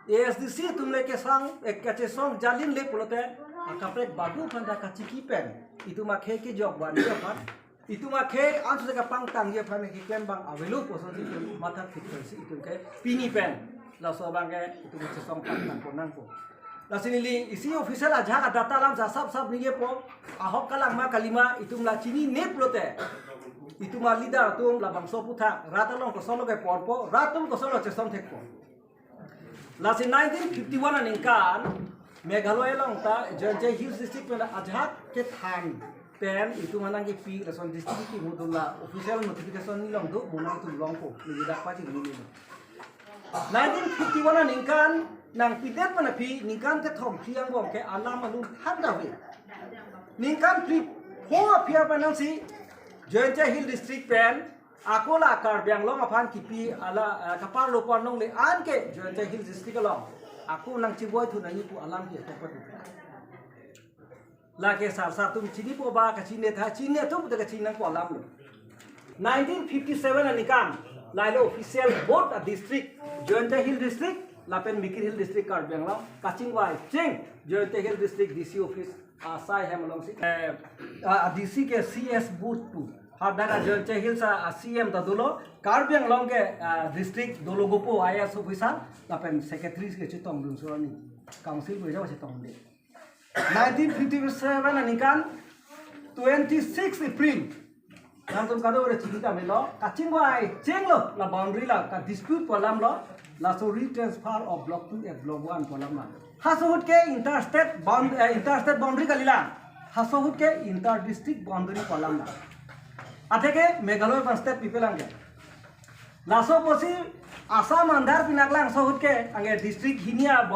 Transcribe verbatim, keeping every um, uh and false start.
A S D C atum le kesang, eh, kachesong jalin le pulote, akaprek badu aphan ta kachiki pen, itum akhei kejok vanji aphan, itum akhei ansose kapangtangji aphan keklem abang avelo pusi itum matha thik pensi itum ke pini pen laso abang ke itum chesong pangtang ponangpo. Lasi neli isi official ajahak a-data alam sa sap sap ningjepo, ahok kalang ma kalima itum la chinine pulote, itum a-leader atum labangso aphuthak rat along kosonlo keponpo, rat atum kosonlo chesong thekpo. Lasi nineteen fifty-one aningkan Meghalaya along ta Jaintia Hills District pen ajahak kethan pen itum anang kipi lason district kimudun la official notification ni long do, bonang atum longpo, neli dak pachini neli. Nineteen fifty-one aningkan nangpidet pen aphi ningkan kethom phli angbong ke alam alun than ta ave. Ningkan phli pho aphi aphan nangsi Jaintia Hill District pen ako la Karbi Anglong aphan kipi ala, eh, kaparlo pon longle anke Jaintia Hill District along ako nangchiboi thu nangji pu alam ke tokpadu. Lake sar sar atum chinipo ba kachini tha, chini atum ta kachinangpo alam lo. Nineteen fifty-seven aningkan lahelo official both a-district, Jaintia Hill District lapen Mikir Hill District Karbi Anglong, kachingvai cheng Jaintia Hill District D C office asai hem alongsi, eh, a, a-D C ke C S Booth pu. Hadak a Jaintia Hills a, a-C M ta dolo, Karbi Anglong ke, ah, district dolo gopo I A S officer, lapen secretary ke chetongdun surani. Council pu jang chetongde. Nineteen fifty-seven aningkan twenty-six April, nangtum kadokave chini tamelo, kachingvai chenglo, la boundary la ka-dispute pu alam lo, laso retransfer of block two at block one pu alam lo. Haso ahut ke interstate bound-, eh, interstate boundary kalilang. Haso ahut ke inter-district boundary pu alam lo. Atheke Meghalaya aphan state pipelang ke. Laso apotsi Assam andar pinaklang, laso ahut ke anke district hini a